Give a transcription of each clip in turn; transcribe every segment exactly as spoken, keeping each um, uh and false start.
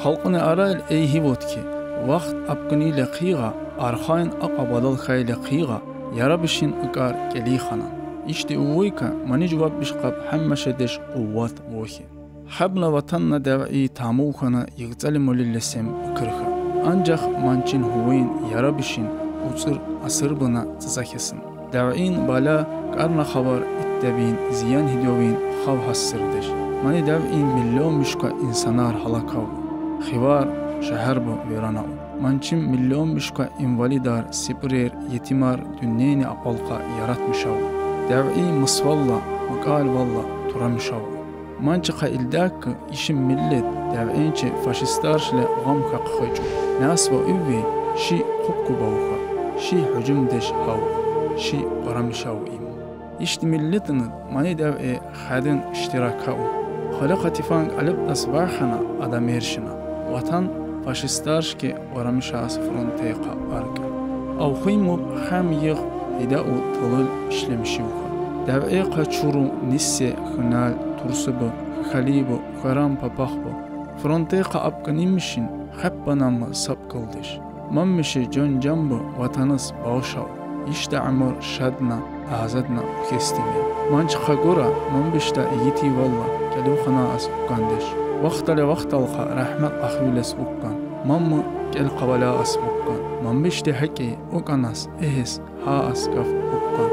Халкьуни арайил эй гьивуд хьи, вахт абкӀуниле хъийида, архайин акьван бадал хьайиле хъийида, ярабишин икӀар кӀелихана. Ишди уввайка мани жуваббиш кьаб гьаммашедеш къуват вохьи. Гьабна ватанна дявейи тамув хьана йигъцӀали муллилесем икӀир хьа. Анжах манчин гьувин ярабишин уцӀур асирбуна цӀацӀа хьисин. Дявейин бала, кӀарна хабар, итта бин зиян гьидайин хав гьасирдеш. Мани дявейин миллионбиш ква инсанар гьалак авур. Хивар шегьербур виран авур. Манчин миллионбиш ква инвалидар, сипӀрер, етимар дуьньяни акьалтӀа яратмиш авур. Дявейи мисвалла, мукьвалвалла турамиш авур. Манчи хъа илдакка ишим миллет дявейинчи фашистаршиле гъам хьахъ хъечӀу. Нясва ивви ши хъупкубав хьа, ши гьужумдеш гьав, ши къурамишав им. Ишди миллетинид мани дяве хадин иштирак авур. Халикьа тифанг алибдас вархана адамершина. Ватан фашистаршки къурамишаз фронтехъа аркӀ. Авхуймуб хам йигъ гьидау тулул ишлемишив хьа. Дявейихъа чуру ниссе хьунал турсубу, хьалибу, хьарам папахбу. Фронтехъа абкӀунимишин хаппанама сапкалдеш. Маммиши жон-жанбу ватаниз багъишав. Ишда уьмуьр шадна, азадна ухестиме. Манчи хъа гура мамбишда игитивалла кӀелухана ас уккандеш. Вахтале вахталха рагьмат ахвилес уккан. Мамми кӀел къаваля ас уккан. Мамбишди гьакӀи уканас, эгьес гьа ас гаф уккан.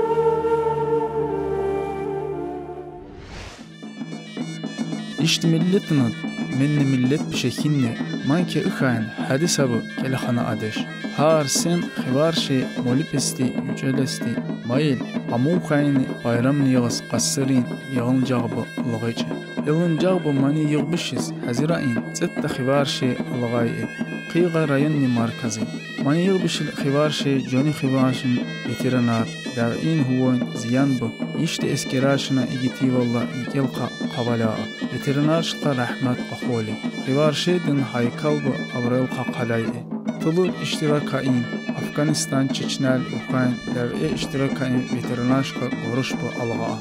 Ишди миллетинид менни миллет бишехинне, манки ихьайн гьадисабу кӀелхана адеш. Гьар сен хиварши молипести, ючӀелести майил, амукайни байрамни йигъиз къассирин йигъилжагъбу лугъечӀи. Илинжагъбу мани йигъбишиз гьазираин цӀетда хиварши лугъайи. Хъийида районни маркази. Мани йигъбишил хиварши, жони хиваршин ветеранар, дявейин гьувин зиянбу, ишди эскераршина игитивалла икӀелхъа къаваля а. Ветеранаршихъа рагьмат къахвали. Хиваршидин гьайкалбу абурелхъа къаляй и. Тулул иштиракаин, Афганистан, Чечнял, Украин, дяве иштиракаин ветеранаршка гуруш бу алгъа.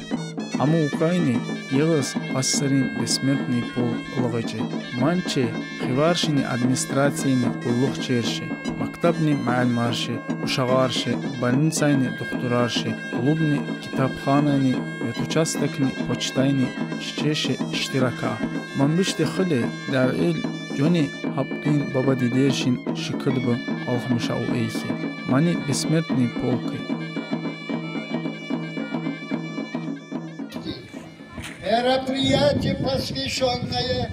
Амукайни йигъиз къассирин бессмертный полк лугъечӀи. Манчи хиваршини администрацияни къуллугъчерши, мактабни муаллимарши, ушагъарши, больницайни духтурарши, клубни, китабханани, ветучастокни, почтайни чечеши иштирака. Мамбишди хили дявейил жони гьапдин баба-дидершин шикилбу къалхмиша уэйхи. Мани бессмертный полки. Мероприятие, посвящённое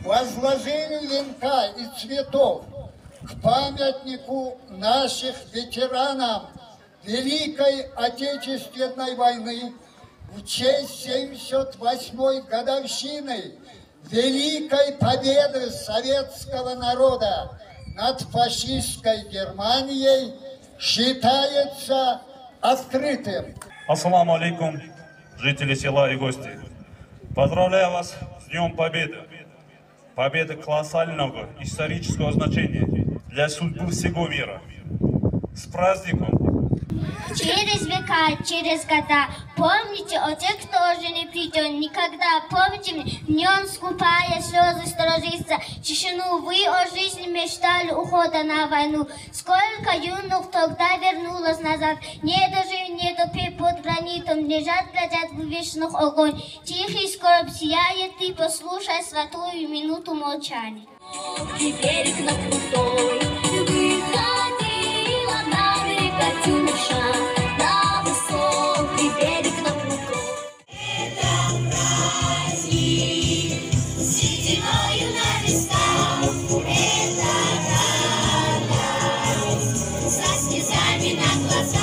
возложению венка и цветов к памятнику наших ветеранам Великой Отечественной войны в честь семьдесят восьмой годовщины Великой Победы советского народа над фашистской Германией считается открытым. Ассаламу алейкум, жители села и гости. Поздравляю вас с Днём Победы. Победа колоссального исторического значения для судьбы всего мира. С праздником! Через века, через года, помните о тех, кто уже не придёт никогда. Помните, в нём скупая слёзы сторожится, тишину вы о жизни мечтали, ухода на войну. Сколько юных тогда вернулось назад, не дожив, не допив под гранитом, лежат, глядят в вечных огонь. Тихий скорбь сияет, ты послушай святую минуту молчания. Берег на крутой, выходила на берег Катюша, на высокий берег на крутой. Это праздник, с сединою на висках, это радость, со слезами на глазах.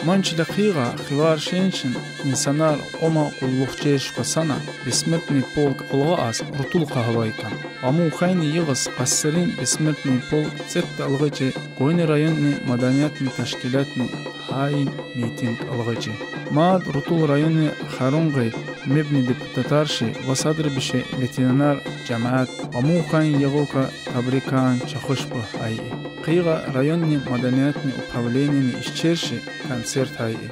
Ма чиле къийгъа хивар шенчин, инсанар ома къуллугъ чир шука сана, бессмертный полк алгъа аз рутул къагьвай кан. Амукайни йигъиз къасирин бессмертный полк цепда алгъачи, Гойни районни маданиятни ташкилатни гьайин митинг алгъачи. Мад рутул районни Харунгъай МИБ-ни депутатарши ва садрбиши ветеранар жамаат амукайни йигъука табрикан чахушбу гьайи. Къийгъа районни маданиятни управленияни ишчерши концерт гьайи.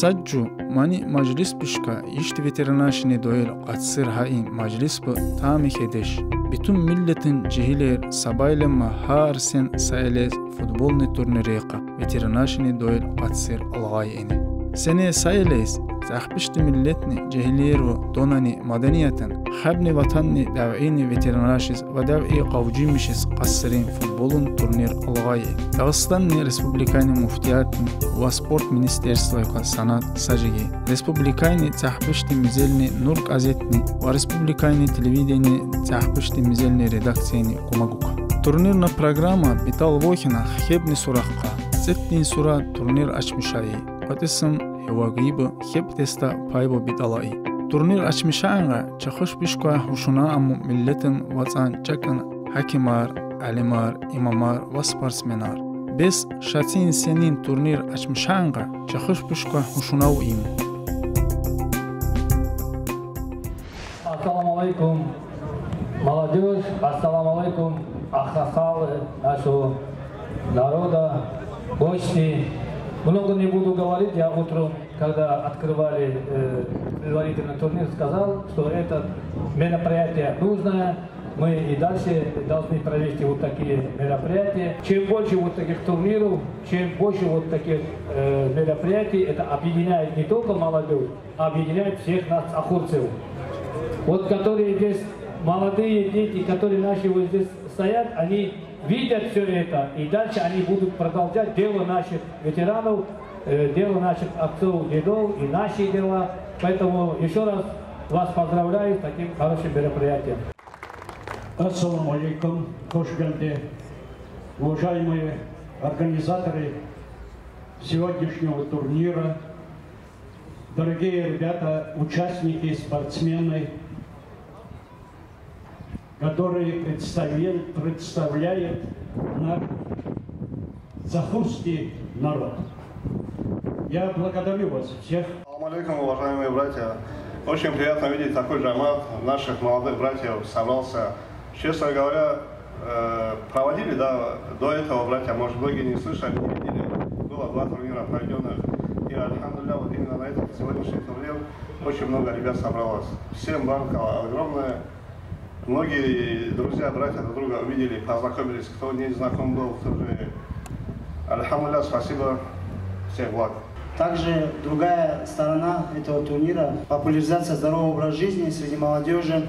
Сад жув мани мажлис бушка, ишди ветеранашини дойл къатсир гьайин мажлис бу тами хедеш. Битун миллетин жегьилер сабайлама гьар сен сайлез футболни турнир экъа, ветеранашини дойл къатсир алгъай ини. Сене сайлез цахпишди миллетни жегьилерву донани маданиятин, хабни ватанни давийни ветеранашиз ва давий къавжимишиз къасирин футболун турнир алгъай. Дагъыстанни Республикани муфтиятни ва спорт министерствойка санат сажиги, республикайни цахпишди мезелни Нур газетни ва республикайни телевидени цахпишди мезелни редакцияни кумагука. Турнирна программа битал вохьина хебни суракъа, цепдин сура турнир ачмишайи. Къватӏисин гьевагиб хеб теста пайбу битӏалай. Турнир ачмишайинга чахуш бишква гьушуна аму миллетин вацӏан чакӏин гьакимар, алимар, имамар ва спортсменар. Бес шацин сенин турнир ачмишайинга чахуш бишква гьушунав им. Ассаламу алейкум, молодёжь, ассаламу алейкум, акъсакъалы нашего народа, гости. Много не буду говорить, я утром, когда открывали э, предварительный турнир, сказал, что это мероприятие нужное, мы и дальше должны провести вот такие мероприятия. Чем больше вот таких турниров, чем больше вот таких э, мероприятий, это объединяет не только молодёжь, объединяет всех нас, ахурцев. Вот которые здесь, молодые дети, которые наши вот здесь стоят, они видят всё это, и дальше они будут продолжать дело наших ветеранов, э, дело наших отцов, дедов и наши дела. Поэтому ещё раз вас поздравляю с таким хорошим мероприятием. Ассаламу алейкум, хош гелди. Уважаемые организаторы сегодняшнего турнира, дорогие ребята, участники, спортсмены, которые представил- представляют наш цахурский народ. Я благодарю вас всех. Ассаламу алейкум, уважаемые братья. Очень приятно видеть такой жамаат наших молодых братьев собрался. Честно говоря, э, проводили, да, до этого, братья, может, многие не слышали, не видели. Было два турнира проведённых. И, альхамдулилля, вот именно на этот сегодняшний турнир очень много ребят собралось. Всем баракалла огромное. Многие друзья, братья друг друга увидели, познакомились. Кто не знаком был, тоже, альхамдулилля, спасибо. Всех благ. Также другая сторона этого турнира — популяризация здорового образа жизни среди молодёжи.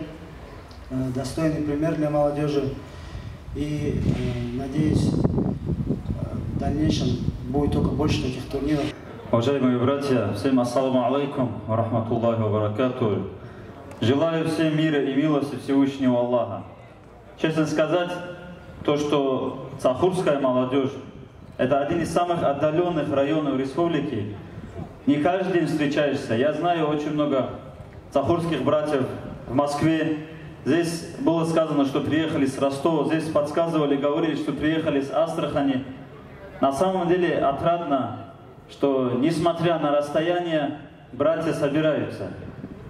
Э, достойный пример для молодёжи. И э, надеюсь, э, в дальнейшем будет только больше таких турниров. Уважаемые братья, всем ассаламу алейкум ва рахматуллахи ва баракатух. Желаю всем мира и милости Всевышнего Аллаха. Честно сказать, то, что цахурская молодёжь — это один из самых отдалённых районов республики. Не каждый день встречаешься. Я знаю очень много цахурских братьев в Москве. Здесь было сказано, что приехали с Ростова. Здесь подсказывали, говорили, что приехали с Астрахани. На самом деле отрадно, что, несмотря на расстояние, братья собираются.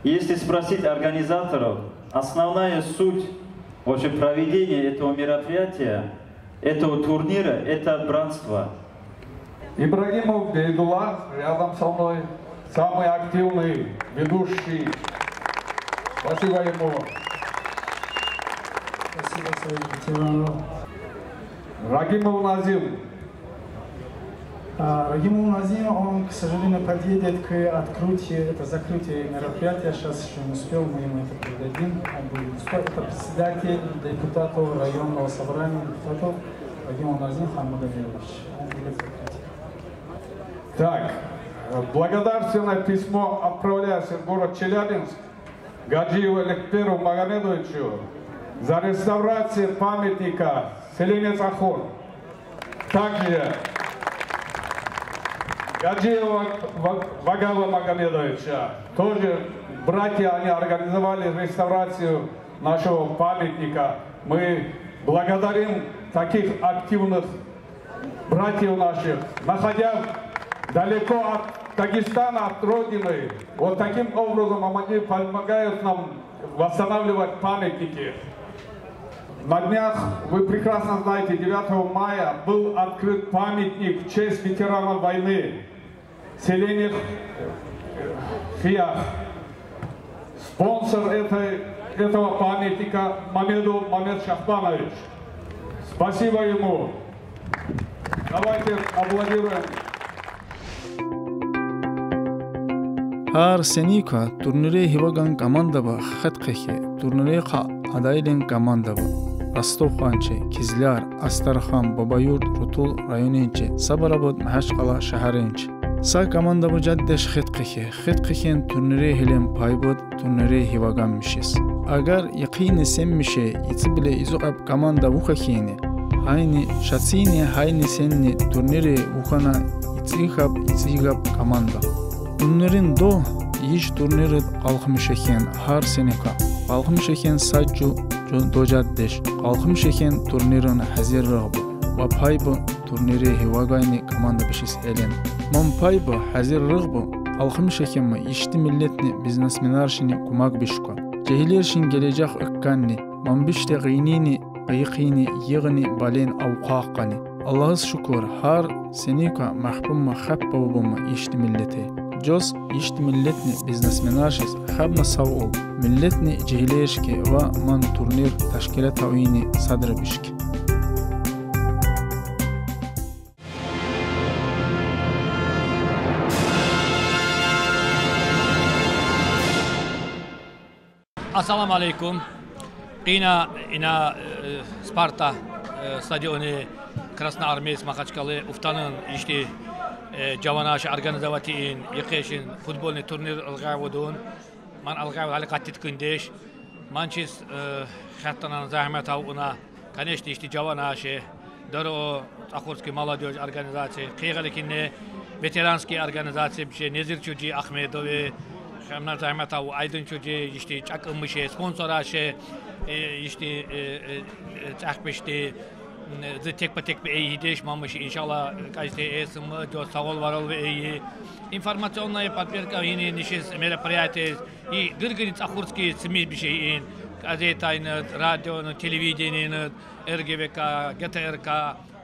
Если спросить организаторов, основная суть вообще проведения этого мероприятия, этого турнира — это братство. Ибрагимов Бейдулла рядом со мной, самый активный ведущий. Спасибо ему. Спасибо своим ветеранам. Рагимов Назим. А, Рагимул Назим, он, к сожалению, подъедет к открытию, это закрытие мероприятия, сейчас еще не успел, мы ему это передадим. Он будет выступать. Это председатель депутатов районного собрания депутатов Рагимул Назим Хамадамирович. Он будет закрытие. Так, благодарственное письмо отправляется в город Челябинск Гаджиеву Эликберу Магомедовичу за реставрацию памятника селения Цахур. Также Гаджиева Вагава Магомедовича, тоже братья, они организовали реставрацию нашего памятника. Мы благодарим таких активных братьев наших, находясь далеко от Дагестана, от родины. Вот таким образом они помогают нам восстанавливать памятники. На днях, вы прекрасно знаете, девятого мая был открыт памятник в честь ветеранов войны, селение Хиях. Спонсор этой, этого памятника Мамедов Мамед Шахбанович. Спасибо ему. Давайте аплодируем. Гьар сеника турнире гьиваган командабур хет хъхьихь, турнирехъа адайлин командабур. Ростов къанчи, Кизляр, Астархан, Бабаюрт, Рутул районинчи, са барабуд Магьачкъала шегьеринчи. Са командабур жеддеш хет хъхьихь, хет хъхьихьин турнире гьелин пайбуд турнире гьиваганмишиз. Агар йикъини сенмише, ицӀибиле ицукьеб команда вуха хьайини, гьайни шацини, гьайни сенни турнире вухана ицӀи хьаб, ицӀи гьаб команда. Турнирин до йиш турнирид къалхмиша хьайин гьар сеника. Къалхмиша хьайин са жув, жув до жеддеш. Къалхмиша хьайин турнирин гьазирлугъ буд ва пайбуд турнире гьивагайни командабишиз гьелин. Ман пайбуд гьазирлугъ буд къалхмиша хьайин ма ишди миллетни бизнесменаршини кумакбиш хьайи. Жегьилершин гележег эккенни, ман бишди гъинини, къайгъини, йигъни, балени авухъ хьайини. Аллагьдиз шукур, гьар сеника махпум ма, хеппа бубум ма ишди миллете. Жуз ишди миллетни бизнесменаршиз хеппа савбол, миллетни жегьилеришки ва ман турнир тешкилат авуни садрабишки. Ассаламу алейкум. Къе ина, ина Спарта стадиони, Красноармеец Махачкъала, уфтанин ишди жаванаши организовать ийин, йикъешин футбольный турнир алгъай авудун. Ман алгъай авуд гьали къаттидакандеш. Ман чиз хеттанан зегьмет авуна, конечно, ишди жаванаши, дору Цахурский молодёжь организация, къайгъиликинни ветеранский организация биши, Незир чуджи Ахмедови, хемна зегьмет авув Айдин чуджи, ишди чӀакӀимиши, спонсораши, ишди цӀехбишди, зи текпа-текпа эй гьидеш мамиши, иншаллагь, кӀажди эсим, жуз савбол варал ви эй. Информационная поддержка гьини нишиз мероприятие, и гиргин Цахурский сими биши ин, газетайни, радиони, телевидениени, РГВК, ГТРК,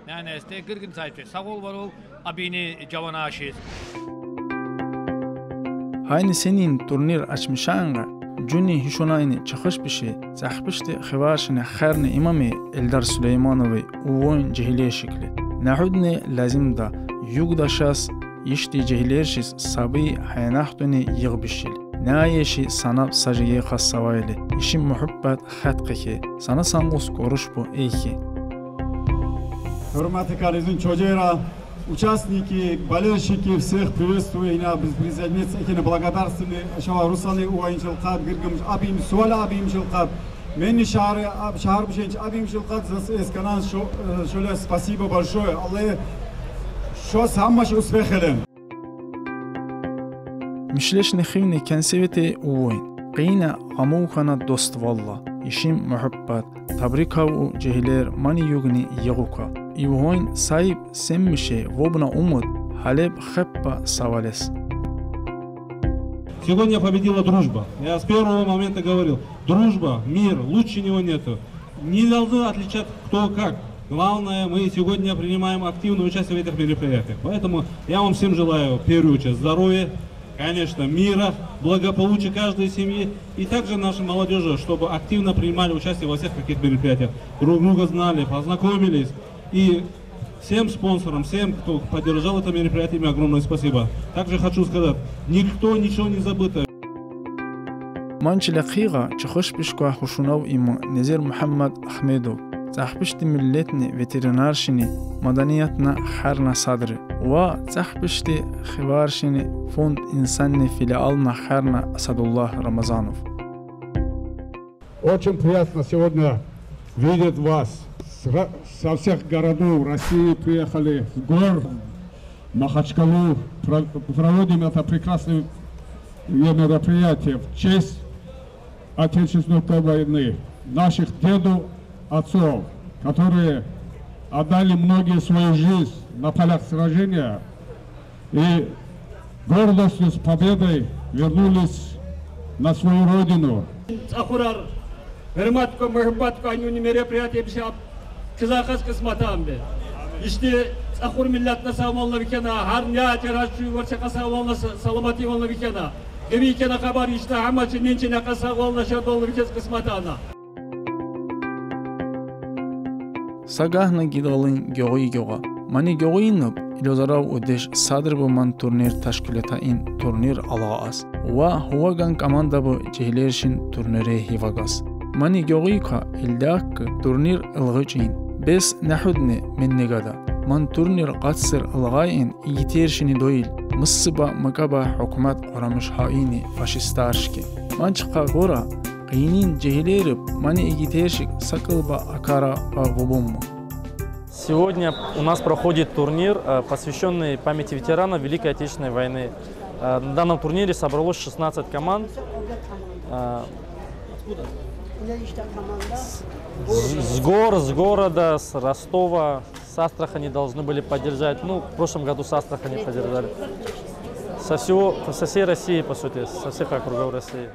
нянесте гиргин сайтве. Савбол варал абини жаванашиз. Гьайни сенин турнир ачмишайингъа, жуни гьишунайни чахъышбиши, цӀехбишди хиваршини херни имами Эльдар Сулеймановай увойин жегьилеришикли. Негьудни лазимда, югдашаз ишди жегьилеришиз сабий гьайнагьдуни йигъбишил. Няеши санаб са жигерхъа савайли, ишим муьгьуьббат хет хъхьихь, сана сан гъус къурушбу эхь. Гьуьрметлу Каризин чожера, участники, болельщики, всех приветствую. Ина биз присоединиться экени благодарственный, шава Русланни увойин чилкъад, гиргимиш абим, Суали абим чилкъад. Менни шагьар, шагьар бишенч абим чилкъад, заз эсканан шо, шоле спасибо большое. Аллагь шо самаш успех эйлен. Мишлешни хивни кенсеветей увойин. Къе ина гъамув хьана доствалла, ишим муьгьуьббат, табрикав у жегьилер, мани югни йигъуква. Ивгъойин сайиб сенмише, вобна умуд, гьалеб хеппа савалес. Сегодня победила дружба. Я с первого момента говорил, дружба, мир, лучше него нету. Не должны отличаться кто как. Главное, мы сегодня принимаем активное участие в этих мероприятиях. Поэтому я вам всем желаю, в первую очередь, здоровья, конечно, мира, благополучия каждой семьи и также нашей молодежи, чтобы активно принимали участие во всех каких мероприятиях, друг друга знали, познакомились и Всем спонсорам, всем, кто поддержал это мероприятие, огромное спасибо. Также хочу сказать, никто ничего не забыто. Ман чиле хига чухуш пишква хушунав им Незир Мухаммад Ахмедов, цӀахпишти миллетни ветеринаршини маданиятна харна садри ва цӀахпишти хиваршини фонд «Инсанни» филиална харна Асадулла Рамазанов. Очень приятно сегодня видеть вас. Со всех городов России приехали, с гор, Махачкалу. Проводим это прекрасное мероприятие в честь Отечественной войны. Наших дедов, отцов, которые отдали многие свою жизнь на полях сражения и гордостью с победой вернулись на свою родину. Цахурар, гьурматко, муьгьуьббатко, анюни мероприятие бишаб кизахаз кьисматан бе. Ишти цахур миллетна савмална викена, гьар не тяжелый варчака савмална, саламатвална викена. Эми кена хабар ишти гьама чинин чинака савмална, шадвална викез кьисматана. Са гагьна гидалин гуьгъуьй гуьгъуьна. Мани гуьгъуьйнаб илозарав удеш садри бу ман турнир ташкилата ин турнир алгъаз ва гьуваган команда бу жегьилершин турнире гьивагаз. Мани гуьгъуьйка илдакка турнир илгъуьчӀин бес нагьудни меннегада. Ман турнир къатсир илгъай ин игитершини доил, муссиба макаба гьукумат къурамиш гьа ини фашистаршки. Ман чкъа гора къенин жегьилериб мани игитершик са кӀулба акара ва вубумма. Сегодня у нас проходит турнир, посвященный памяти ветеранов Великой Отечественной войны. На данном турнире собралось шестнадцать команд. С гор, с города, с Ростова, с Астрахани должны были поддержать. Ну, в прошлом году с Астрахани поддержали. Со всего, со всей России, по сути, со всех округов России.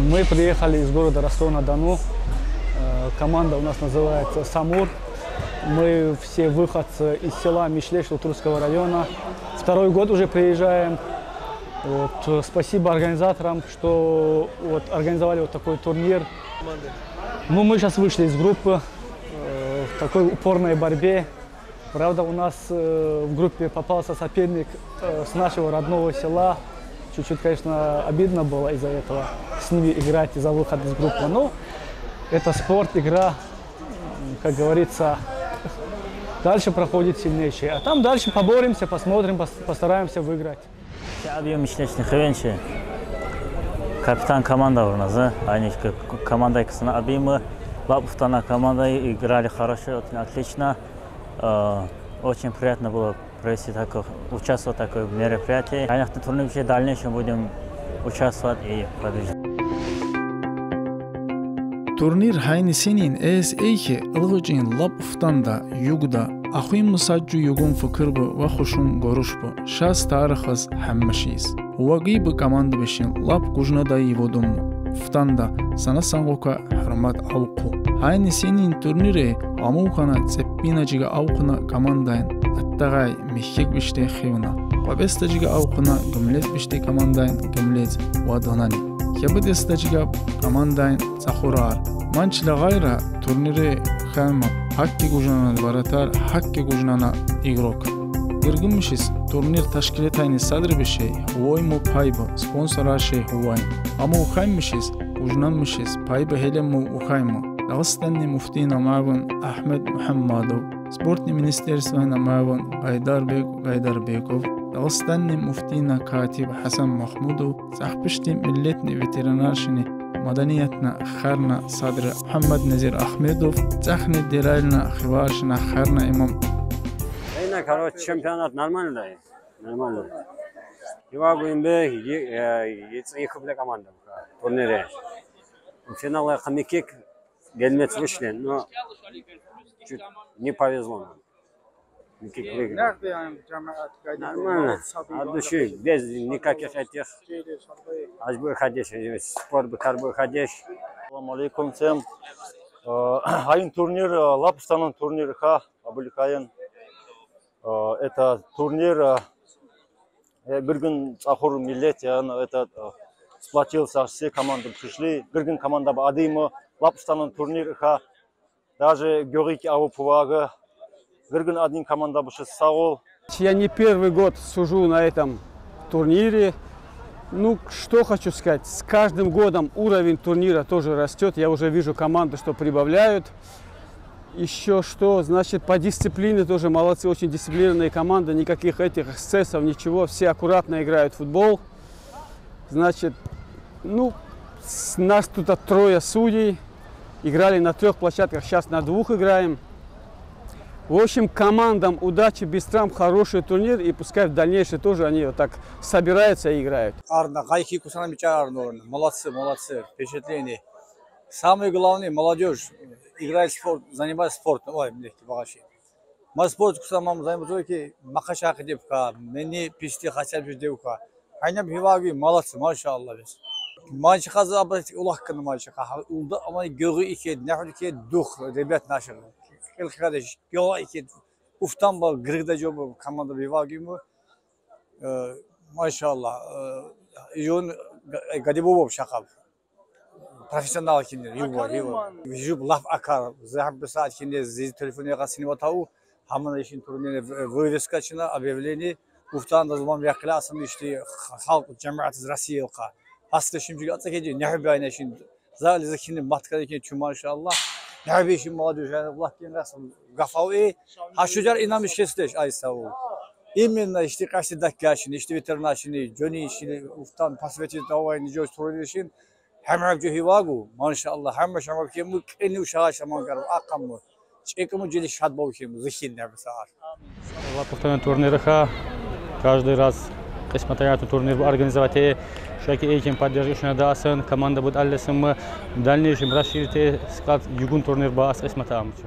Мы приехали из города Ростов-на-Дону. Команда у нас называется «Самур». Мы все выходцы из села Мишле Шелтурского района. Второй год уже приезжаем. Вот. Спасибо организаторам, что вот организовали вот такой турнир. Ну, мы сейчас вышли из группы в такой упорной борьбе. Правда, у нас в группе попался соперник с нашего родного села. Чуть-чуть, конечно, обидно было из-за этого с ними играть за выход из группы. Но это спорт, игра, как говорится, дальше проходит сильнейший. А там дальше поборемся, посмотрим, постараемся выиграть. Абиев Мишлечный Хвенчи, капитан команда у нас, да? Они команда ксана Абимы, лап уфтана команда, играли хорошо, очень отлично. Очень приятно было провести такое, участвовать в такой мероприятии. Конечно, турнир в дальнейшем будем участвовать и побеждать. Турнир гьайни сенин эс эйхи илгъуьчӀин лап уфтанда, югда, ахуьн мусаджу югун фикир бу ва хушун гуруш бу, шаз тарихаз гьамма шейиз. Вагъи бу команда бишин лап гужнадай вудум. Уфтанда, сана сангъука гьурмат авхъу. Гьайни сенин турнире амукана цеппина жига авхъуна командайн Аттагъай, михьик биште Хивна. Къвабеста жига авхъуна Гимлет биште командайн Гимлет ва Дунани. Хебедеста жига командайн Цахурар. Ман чилагъайра турнире хьайма гьакки гужнана вратарь, гьакки гужнана игрок. Гиргинмишиз турнир ташкилатайни садри бишей гьувайма пайба, спонсорар шей гьувайма. Амма ухаймишиз, гужнамишиз пайба гьелемма ухайма. Дагъустанни муфтийна муавин Агьмед Мугьаммадов, спортни министерствойна муавин Гайдарбек Гайдарбеков, Дагъустанни муфтийна катиб Гьасан Магьмудов, цӀахпишти миллетни ветеринаршини маданиятна харна садри Мугьаммад-Незир Агьмедов, цӀахни дерайна хиваршина харна имам. Эйна, короче, чемпионат нормально, да? Нормально. Ивагу имбе, ецӀи хыбле команда турнире. Финалга къамикик гелмец вышли, но чуть не повезло нам. Нормально. От души, без никаких этих. Аж бы ходишь, спор бы кар бы ходишь. Салам алейкум всем. Гьа ин турнир лап устанан турнир хьа, Абулкаин. Это турнир гиргин цӀахур миллет, яни, это сплотился, все команды пришли. Гиргин команда ба адима, лап устанан турнир хьа. Даже гуьгъуьйки авуп вагъа. Gırgın adın komanda bışı sağ ol. Я не первый год сужу на этом турнире. Ну, что хочу сказать, с каждым годом уровень турнира тоже растет. Я уже вижу команды, что прибавляют. Еще что, значит, по дисциплине тоже молодцы, очень дисциплинированная команда, никаких этих эксцессов, ничего, все аккуратно играют в футбол. Значит, ну, с- нас тут трое судей, играли на трех площадках, сейчас на двух играем. В общем, командам удачи, без травм, хороший турнир, и пускай в дальнейшем тоже они вот так собираются и играют. Arna qayki kusana miçar arnorun. Молодцы, молодцы. Впечатление. Самое главное, молодежь играет в спорт, занимается спортом. Ой, мне багаши. Ма спорт kusana mam заниматься ki makaşa ki devka, meni pisti hasya bir devka. Aynı bir vagi молодцы, maşallah biz. Maçı kaza abatik ulak kanı maçı kaha. Ulda ama göğü iki, nehir iki, duh, rübet naşır. Kıl kardeş, göğü iki, uftan ba, gırgda jobu, komanda bir vagi mu. Ee, Maşallah. Ee, Yun gadibubov şakab. Professional kindir, yubo, yubo. Jub laf akar. Zahab bir saat kindir, ziz telefonu yakasını batau. Hamana işin turunun вывеска чина, объявление. Uftan da zaman yakla asım işte halk, cemaat Rusya yılka. Hasta şimdi atsa kedi, ne bir aynı şimdi. Zali zekini matka ki çu maşallah. Ne bir işin молодежь, yani Allah din rasım. Gafau e. Ha şu car inanmış kesteş, ay sağ ol. Именно işte karşı dakika şimdi, işte veterinar şimdi, Johnny şimdi, uftan посвятить давай nice turun için. Hem hem hivagu, maşallah, hem şama ki mu keni uşağı şama gar akam mu. Çekim mu cili şad bol ki mu, zihin ne bir saat. Ватухтана турнирха каждый раз кьисматаяту турнир организовать шаки эйкин поддержка шуна дасын, команда буд аллесын мы в дальнейшем расширить склад югун турнир бас кьисмата амчу.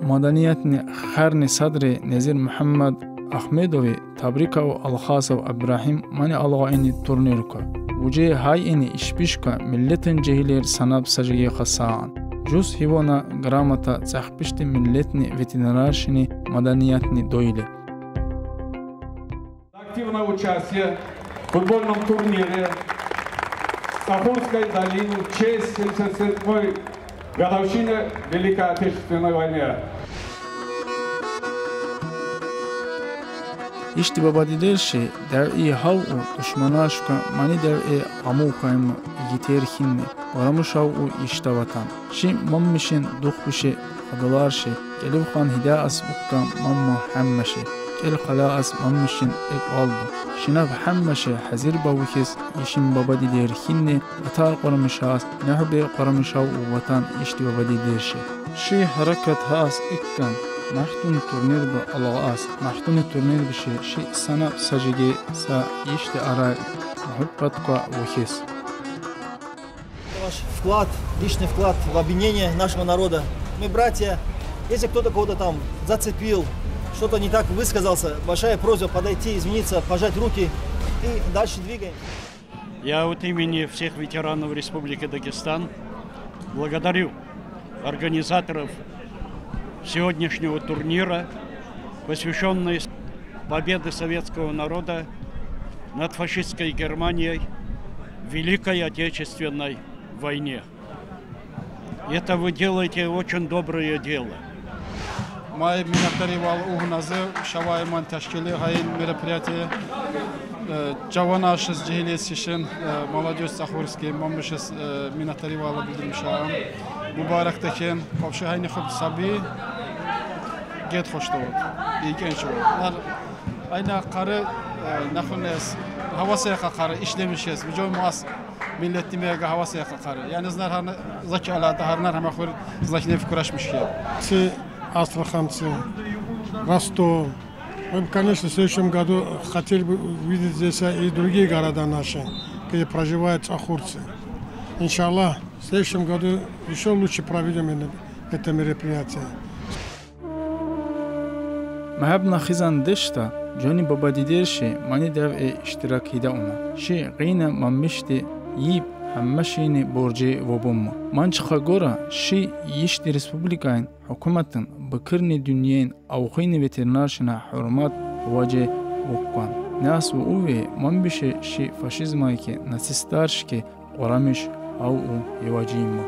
Маданияти харни садри Незир Мухаммад Ахмедови табрикав Алхасов Абдурахим мани алгъа ини турнирка. Вуже гьай ини ишбишка миллетин жегьилер санаб са жеги хасагъан. Жуз гьивана грамота цӀахбишди миллетни ветеринаршини маданиятни дойли. Активное участие в футбольном турнире Сахурской долины в честь семьдесят седьмой годовщины Великой Отечественной войны. Ишди бабадидерши, дяве гьав у душманашка мани дяве гъамукайма игитер хинни, гърамушав у ишда ватан. Ши маммишин дух биши хадаларши, кӀеливхан гьида ас уккан мамма гьаммаши, кӀел хала ас маммишин экӀвал бу. Шинаб гьаммаши гьазир ба вихьиз ишин бабадидер хинни, атар къварамишаз, нуьгьбе къварамишав у ватан ишди бабадидерши. Ши гьаракат гьас иккан, махдун турнир ба алгъаз, махдуни турнир биши ши санаб са жеги са ишди арай мугьиббат ква вихьиз. Ваш вклад, личный вклад в объединение нашего народа. Мы братья. Если кто-то кого-то там зацепил, что-то не так высказался, большая просьба подойти, извиниться, пожать руки и дальше двигаем. Я от имени всех ветеранов Республики Дагестан благодарю организаторов сегодняшнего турнира, посвящённый победе советского народа над фашистской Германией в Великой Отечественной войне. Это вы делаете очень доброе дело. Ма миннетдаривал угъунази шавай ман тешкили гьа и мероприятие. Э, жаванашиз, жегьилиз, шишин, э, молодёжь Сахурский, маммишиз, э, миннетдаривал билдирмишам. Мубарак текин, вообще гьа и хуб саби гед хушдавуд. Игенчувуд. Гьар айна къари, э, нахунес, гьавасай къари, ишлемишез, вижон мас миллетни мега гьавасай къари. Яни знар гьарна заки алада, гьарнар гьама хур злахинев курашмиш я. Ци астраханцы, Ростов. Мы бы, конечно, в следующем году хотели бы увидеть здесь и другие города наши, где проживают сахурцы. Иншаллах, в следующем году ещё лучше проведём это мероприятие. Магьабна хизандешда, жани бабадидерши мани дяве иштирак гьида уна. Ши гъина маммишди йиб гьаммашини боржи вобумма. Манчха гора ши йишди республикайн гьукуматин бакирни дуьньяин авхини ветеринаршина гьурмат важи вуккан. Нас ва уви мамбиши ши фашизмайки нацистаршки къурамиш гьав у еважимма.